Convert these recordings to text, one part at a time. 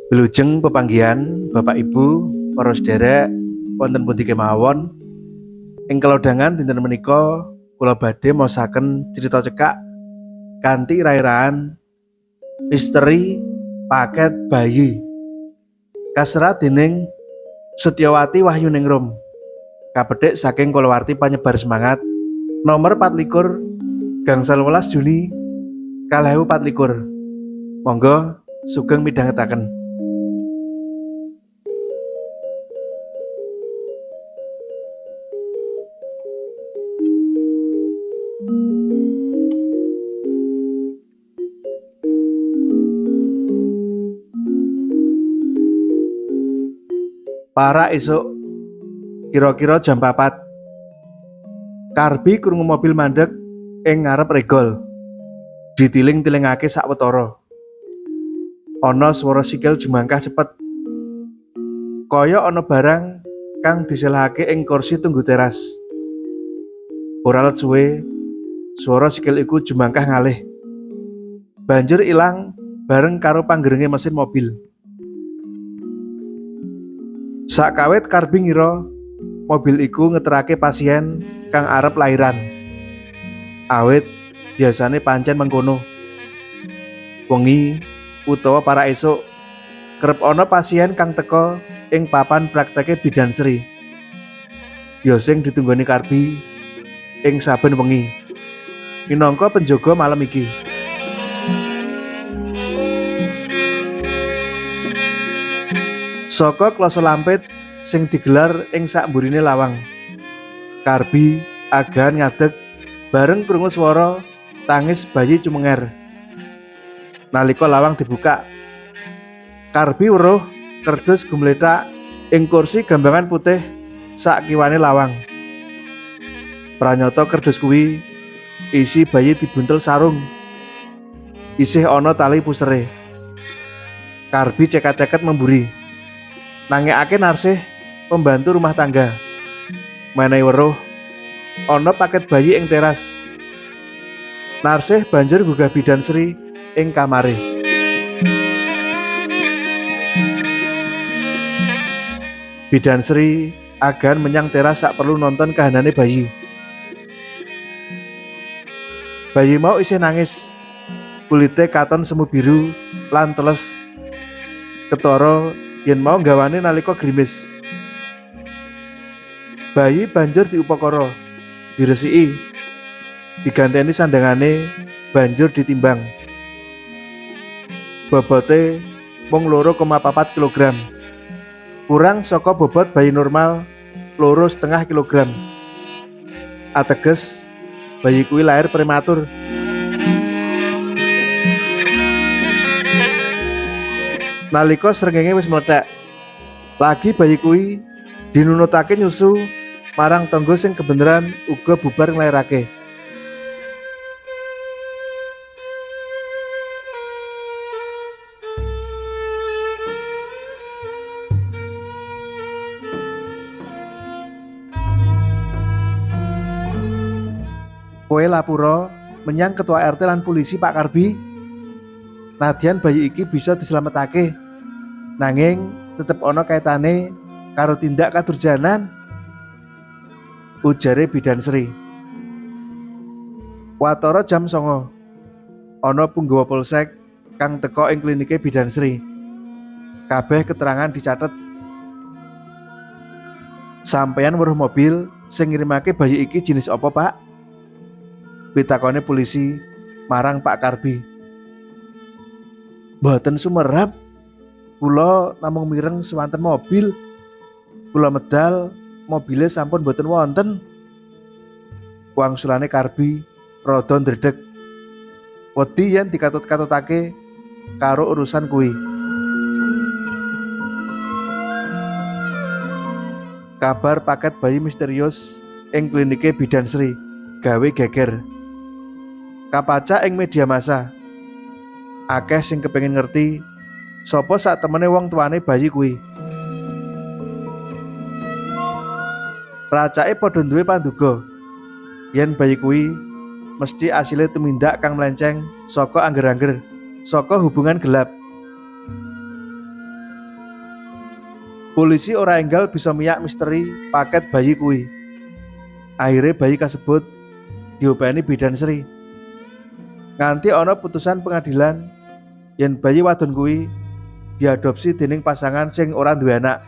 Wilujeng pepanggihan Bapak Ibu, para sedherek wonten pundi kemawon. Ing kalodhangan dinten menika kula badhe maosaken crita cekak kanthi rai-raian misteri paket bayi. Kaserat dening Setyowati Wahyuningrum. Kapedhik saking kulawarti Panyebar Semangat nomor 24 gangsal 11 Juni 2024. Monggo sugeng midhangetaken. Para esuk kira-kira jam 4. Karbi krungu mobil mandeg ing ngarep regol. Ditiling-tilingake sawetara. Ana swara sikil jumangkah cepet. Kaya ana barang kang diselehake ing kursi tunggu teras. Ora let suwe, swara sikil iku jumangkah ngalih. Banjur ilang bareng karo panggerenge mesin mobil. Sakawit Karbi ngira mobil iku ngeterake pasien kang arep lairan. Awit biasane pancen mengkono. Wengi utawa para esuk kerep ana pasien kang teka ing papan prakteke Bidan Sri. Ya sing ditunggoni Karbi ing saben wengi. Minangka penjaga malam iki. Saka kloso lampit sing digelar ing sakmburine lawang. Karbi agan ngadeg bareng krungu swara tangis bayi cumenger. Nalika lawang dibuka, Karbi weruh kerdus gumlethak ing kursi gambangan putih sak kiwane lawang. Pranyata kerdus kuwi isi bayi dibuntel sarung. Isih ana tali pusere. Karbi cekat-ceket memburi. Nangekake Narsih pembantu rumah tangga. Menehi weruh ana paket bayi ing teras. Narsih banjur gugah Bidan Sri ing kamare. Bidan Sri agan menyang teras sak perlu nonton kahanane bayi. Bayi mau isih nangis. Kulite katon semu biru lan teles. Ketara yen mau nggawane nalika grimis. Bayi banjur diupakara, diresiki, diganteni sandangane, banjur ditimbang. Bobote mung 2,4 kilogram. Kurang saka bobot bayi normal 2,5 kilogram. Ateges bayi kuwi lahir prematur. Nalika srengenge wis mlethek, lagi bayi kuwi dinunutake nyusu marang tangga sing kebeneran uga bubar nglairake. Kowe lapura menyang ketua RT lan polisi Pak Karbi. Nadyan bayi iki bisa dislametake. Nanging tetep ana kaitane karo tindak kadurjanan. Ujare Bidan Sri. Watara jam 09.00. Ana punggawa polsek kang teka ing klinike Bidan Sri. Kabeh keterangan dicatet. Sampeyan weruh mobil sing ngirimake bayi iki jenis apa, Pak? Pitakone polisi marang Pak Karbi. Mboten sumerep. Kula namung mireng swanten mobil. Kula medal, mobile sampun mboten wonten. Wangsulane Karbi rada ndredeg. Wedi yen dikatut-katutake karo urusan kuwi. Kabar paket bayi misterius ing klinike Bidan Sri gawe geger. Kapaca ing media massa. Akeh sing kepengin ngerti sapa sak temene wong tuane bayi kuwi. Racake padha duwe panduga yen bayi kuwi mesti asile tumindak kang melenceng saka angger-angger, saka hubungan gelap. Polisi ora enggal bisa miyak misteri paket bayi kuwi. Akhire bayi kasebut diopeni bidan Sri. Nganti ana putusan pengadilan yen bayi wadon kuwi diadopsi dening pasangan sing ora duwe anak.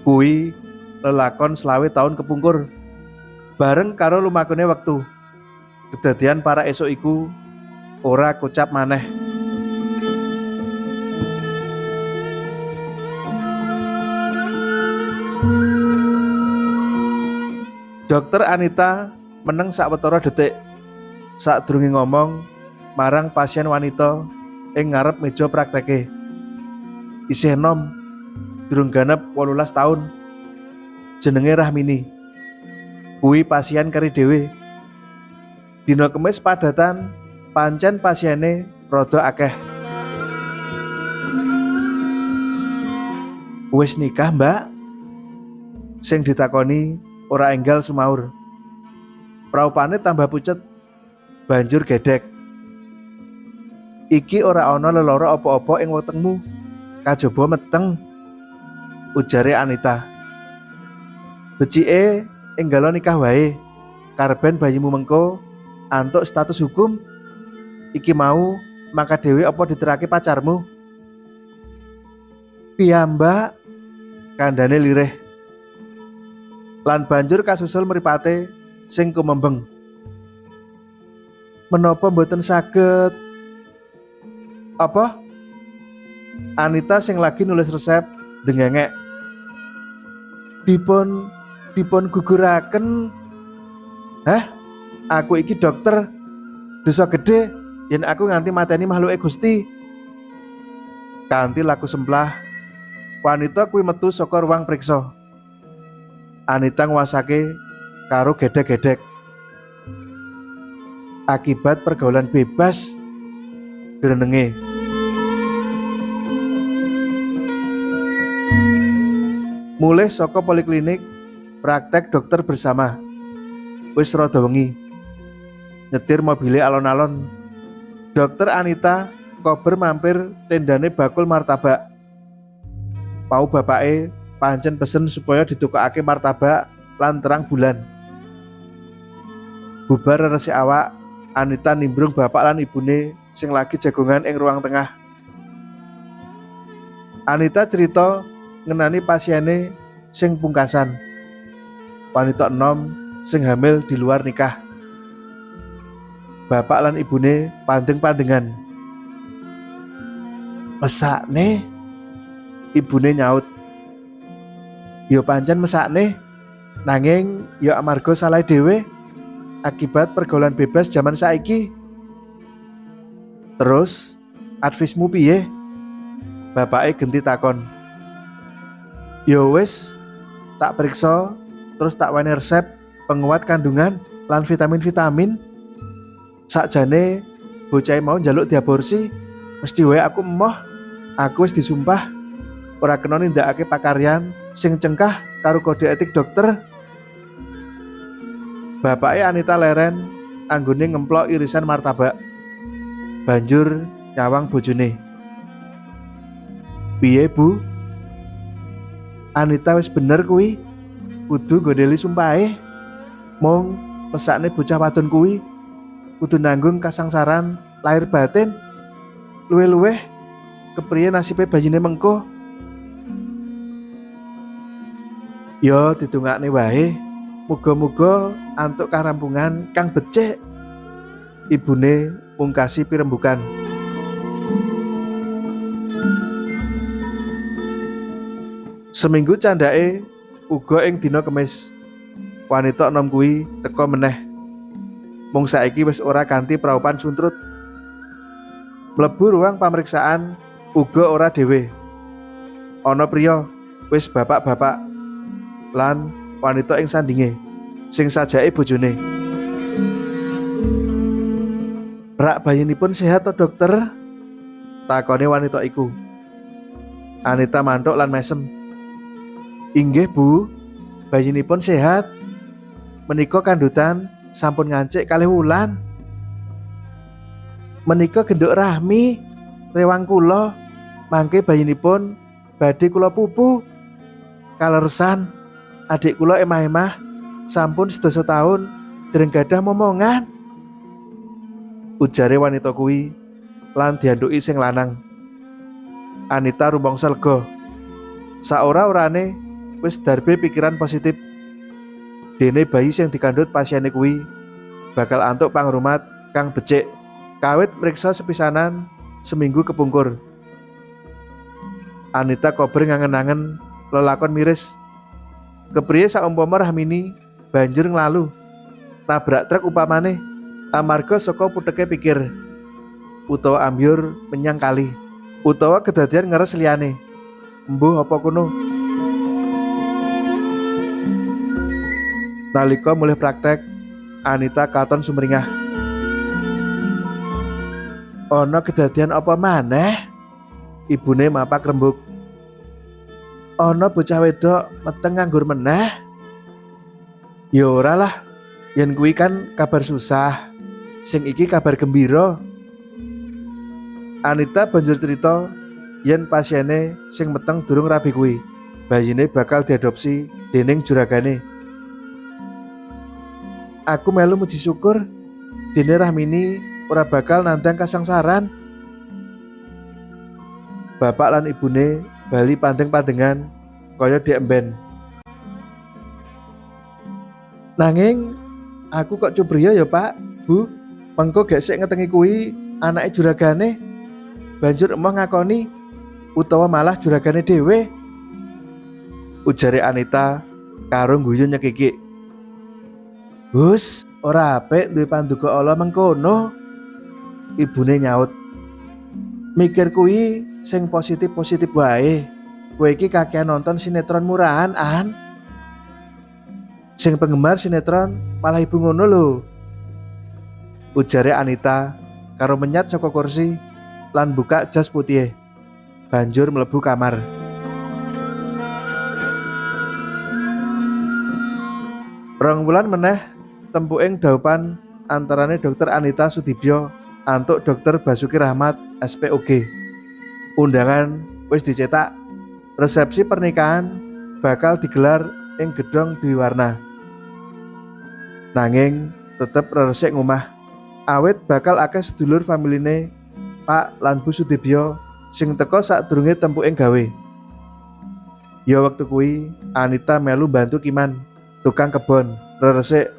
Kuwi lelakon 25 tahun kepungkur. Bareng karo lumakune wektu. Kedadian para esuk iku ora kocap maneh. Dokter Anita meneng sawetara detik sadurunge ngomong marang pasien wanita ing ngarep meja prakteke. Isih enom, durung ganep 18 taun. Jenenge Rahmini. Kuwi pasien keri dhewe. Dina Kemis padatan pancen pasiene rada akeh. Wis nikah, Mbak? Sing ditakoni ora enggal sumaur. Praupane tambah pucet, banjur gedek. Iki ora ana lelara apa-apa ing wetengmu, kajaba meteng, ujare Anita. Becike enggalo nikah wae, karben bayimu mengko antuk status hukum. Iki mau maka dhewe apa diterake pacarmu? Piyambak, kandhane lirih. Lan banjur kasusul mripate sing kumembeng. Menapa mboten saged? Apa? Anita sing lagi nulis resep dengengek. Dipun guguraken. Hah? Aku iki dokter. Dosa gede yen aku nganti mateni makhluke Gusti. Kanthi laku semplah, wanita kuwi metu saka ruang priksa. Anita nguasake karo gedek-gedek. Akibat pergaulan bebas grenenge. Mulih saka poliklinik praktek dokter bersama. Wis rada wengi. Nyetir mobile alon-alon. Dokter Anita kober mampir tendane bakul martabak. Pau bapake pancen pesen supaya ditukokake martabak lan terang bulan. Bubar resik awak, Anita nimbrung bapak lan ibune sing lagi jagongan ing ruang tengah. Anita cerita ngenani pasiene sing pungkasan. Wanita enom sing hamil di luar nikah. Bapak lan ibune pandeng-pandengan. Mesakne, ibune nyaut. Ya pancen mesakne, nanging ya amarga salah dhewe akibat pergaulan bebas zaman saiki. Terus advismu piye? Bapake genti takon. Ya wis, tak periksa terus tak wenehi resep penguat kandungan lan vitamin-vitamin. Sakjane bocah mau njaluk diaborsi, mesti wae aku emoh. Aku wis disumpah ora kena nindakake pakaryan sing cengkah karo kode etik dokter. Bapake Anita leren anggone ngemplok irisan martabak. Banjur nyawang bojone. Piye, Bu? Anita wis bener kuwi. Kudu nggondheli sumpahe. Mung mesakne bocah wadon kuwi kudu nanggung kasangsaran lahir batin. Luwih-luwih kepriye nasibe bayine mengko? Ya didongakne wae. Muga-muga antuk karampungan kang becik. Ibune mungkasi pirembukan. Seminggu candhake uga ing dina Kemis. Wanita enom kuwi teka meneh. Mung saiki wis ora kanthi praupan suntrut. Mlebu ruang pameriksaan uga ora dhewe. Ana priya wis bapak-bapak lan wanita ing sandinge sing sajake bojone. Rak bayinipun sehat to, dokter? Takone wanita iku. Anita manthuk lan mesem. Inggih, Bu. Bayinipun sehat. Menika kandutan sampun ngancik kalih wulan. Menika genduk Rahmi rewang kula mangke bayinipun Badhe kula pupu. Kaleresan adik kula emah-emah sampun sedasa taun dereng gadah momongan. Ujare wanita kuwi lan dianduki sing lanang. Anita rumangsa lega. Saora-orane wis darbe pikiran positif. Dene bayi sing dikandhut pasiene kuwi bakal antuk pangrumat kang becik. Kawit mriksa sepisanan seminggu kepungkur. Anita kober ngangen-angen lelakon miris. Kepriye saumpama Rahmini banjur nglalu nabrak truk upamane amarga saka puteke pikir utawa ambyur menyang kali utawa kedadian ngeres liyane. Mbuh apa kuno. Nalika mulih praktek, Anita katon sumringah. Ana kedadian apa maneh? Ibune mapak rembug. Ana bocah wedok meteng nganggur meneh? Ya ora lah, yen kuwi kan kabar susah. Sing iki kabar gembira. Anita banjur cerita yen pasiene sing meteng durung rabi kuwi, bayine bakal diadopsi dening juragane. Aku melu muji syukur dene Rahmini ora bakal nandang kasangsaran. Bapak lan ibune bali pandeng-pandengan kaya dek emben. Nanging aku kok cupriya ya Pak, Bu, mengko gek sik ngetengi kuwi anake juragane banjur emoh ngakoni utawa malah juragane dhewe. Ujare Anita karo guyu nyekikik. Hus, ora apik duwe panduga ala mengkono. Ibune nyaut. Mikir kuwi sing positif-positif wae. Kowe iki kakean nonton sinetron murahan, An. Sing penggemar sinetron malah ibu ngono lho. Ujare Anita karo menyat saka kursi lan buka jas putih. Banjur mlebu kamar. Rong wulan meneh tempuking daupan antarane Dokter Anita Sudibyo antuk Dokter Basuki Rahmat SPOG. Undangan wis dicetak. Resepsi pernikahan bakal digelar ing Gedhong Dwi Warna. Nanging tetep reresik ngomah. Awit bakal akeh sedulur familine Pak lan Bu Sudibyo sing teka sadurunge tempuking gawe. Ya wektu kuwi Anita melu bantu Kiman, tukang kebon, reresik.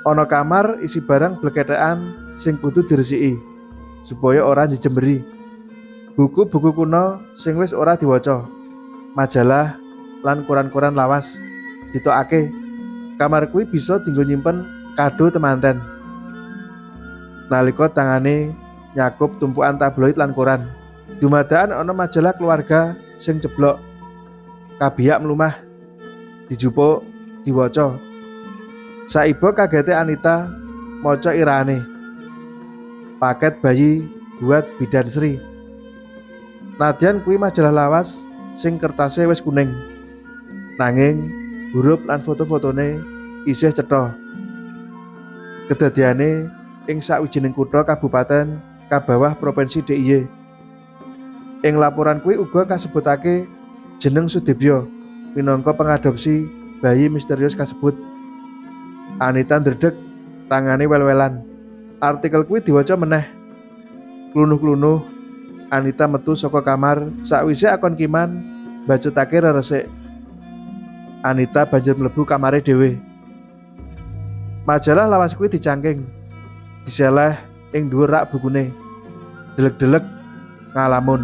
Ana kamar isi barang bleketekan sing kudu diresiki supaya ora njejemberi. Buku-buku kuno sing wis ora diwaca, majalah lan koran-koran lawas ditokake. Kamar kuwi bisa dienggo nyimpen kado temanten. Nalika tangane nyakup tumpukan tabloid lan koran, dumadakan ana majalah keluarga sing ceblok. Kabiyak mlumah, dijupuk, diwaca. Saiba kagete Anita maca irane. Paket bayi buat Bidan Sri. Nadyan kuwi majalah lawas sing kertase wis kuning. Nanging huruf lan foto-fotone isih cetha. Kedadiane ing sawijining kutha kabupaten kabawah provinsi DIY. Ing laporan kuwi uga kasebutake jeneng Sudibyo minangka pengadopsi bayi misterius kasebut. Anita ndredeg, tangane wel-welan. Artikel kuwi diwaca meneh. Klunuh-klunuh Anita metu saka kamar sakwise akon Kiman bacutake reresik. Anita banjur mlebu kamare dhewe. Majalah lawas kuwi dicangking, diseleh ing dhuwur rak bukune. Delek-delek ngalamun.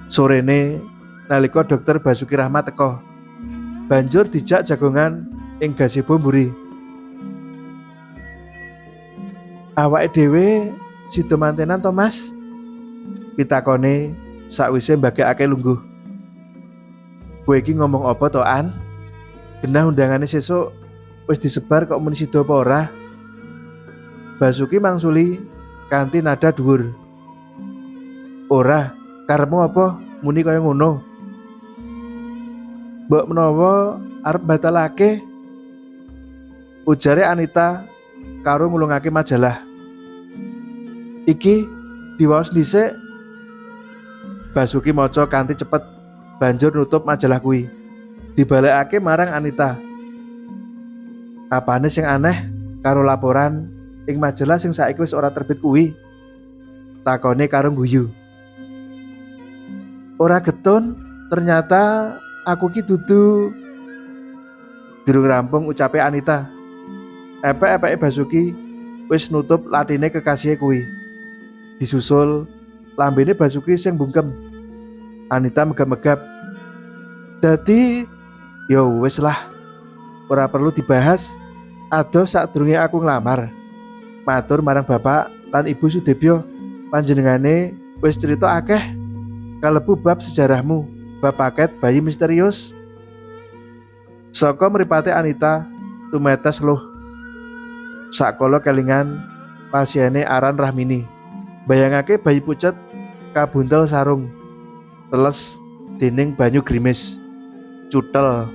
Sorene nalika Dokter Basuki Rahmat teka, banjur dijak jagongan ing gazebo mburi. Awake dhewe sida mantenan to, Mas? Pitakone sakwise mbagekake lungguh. Kowe iki ngomong apa to, An? Genah undangane sesuk wis disebar kok muni sida apa ora? Basuki mangsuli kanthi nada dhuwur. Ora, karepmu apa muni kaya ngono? Mbok menawa arep batalake, ujare Anita karo ngulungake majalah. Iki Diwaos dhisik. Basuki maca kanthi cepet banjur nutup majalah kuwi. Dibalekake marang Anita. Apane sing aneh karo laporan ing majalah sing saiki wis ora terbit kuwi? Takone karo guyu. Ora getun, ternyata aku ki dudu. Durung rampung ucape Anita. Epek-epeke Basuki wis nutup latine kekasihe kuwi. Disusul lambene Basuki sing bungkem. Anita megap-megap. Dadi ya wis lah. Ora perlu dibahas. Adoh sadurunge aku nglamar. Matur marang bapak lan ibu Sudebyo, panjenengane wis cerita akeh kalebu bab sejarahmu, bab paket bayi misterius. Saka mripate Anita tumetes luh. Sakala kelingan pasiene aran Rahmini. Bayangake bayi pucet kabuntel sarung, teles dening banyu grimis. Cutel.